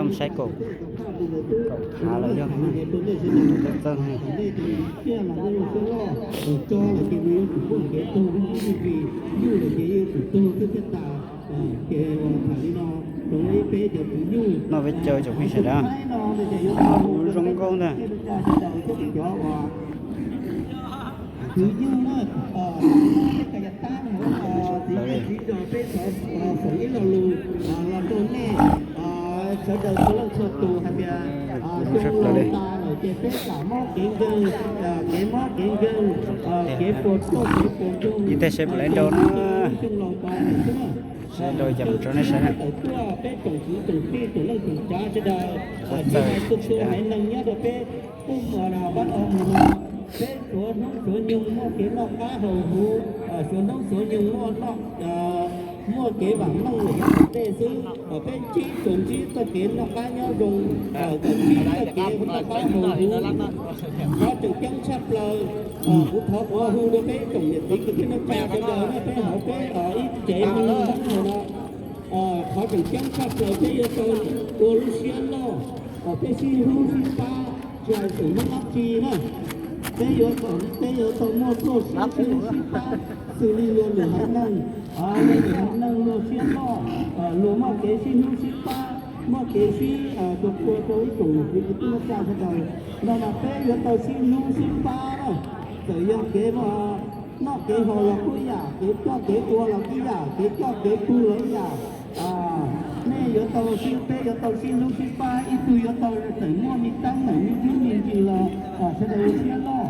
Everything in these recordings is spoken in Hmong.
Mus saib kaum, kaum phav los yog txawj txawj. Noj peb caug tsoom phooj ywg sawv daws, kuv zoo nkauj ntag. Kwv Yug na, peb txiv zos peb xav foom ib lo lus los rau nej sawv daws txhua leej txhua tus hais tias xyoo laus tas lawm ces peb kam mob kev nkeeg, kev mob kev nkeeg, kev puas tsuaj kev puas ntsoog, ib teg seb puas lawv nrau na. Xyoo laus tas lawm xwb na. Seb nrau cas mus rau nej saib na. Tawm tuaj peb tsoom kwv tsoom tij tsoom leej tsoom tsav sawv daws, txhua txhua haiv neeg nyob rau peb pub mus vaj o mus no, peb suav hnub suav nyoog muaj kev noj qab haus huv, suav hnub suav nyoog muaj noj, muaj kev vam meej lawm yav tom ntej xwb. Peb ntsib tsuas ntsib txoj kev noj qab nyob zoo, tsuas ntsib txoj kev noj qab haus huv. Qhov tseem ceeb tshaj plaws, kuv thov ua hu rau peb tsoom niam txiv kwv tij neej tsa sawv daws nyob peb hauv peb ib tsev mus no, qhov tseem ceeb tshaj plaws peb yuav tau ua lub siab loj, peb sib hlub sib pab, tsis hais xyov muaj dab tsi na. Peb yuav, peb yuav tau muaj txoj siab sib hlub sib pab xws li luag lwm haiv neeg, luag lwm haiv neeg luag siab loj, luag muaj kev sib hlub sib pab, muaj kev sib tua rau ib tsoom niam txiv kwv tij neej tsa sawv daws no mas peb yuav tau sib hlub sib pab na. Txawm yog kev noj kev haus los kuj yam, kev coj kev ua los kuj yam, kev coj kev pw los ib yam. Nej yuav tau sib, peb yuav tau sib hlub sib pab, ib tug yuav tau txawm muaj me teeb ntawm me ntsis me ntsis los sawv daws ua siab loj,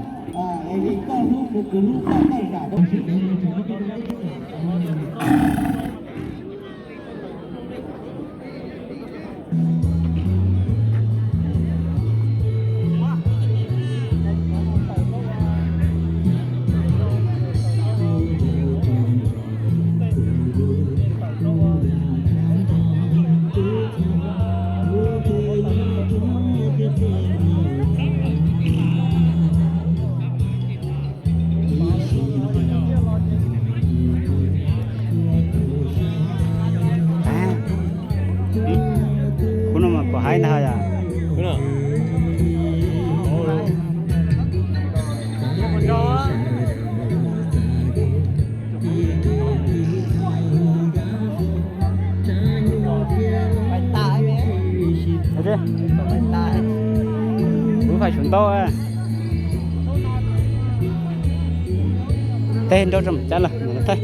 es vim koj hlub kuv, kuv hlub koj, koj zam rau kuv. Khub no mas pom haib ntag yom. Wb fais sum ntau. Tej nrau tso cab los thaij.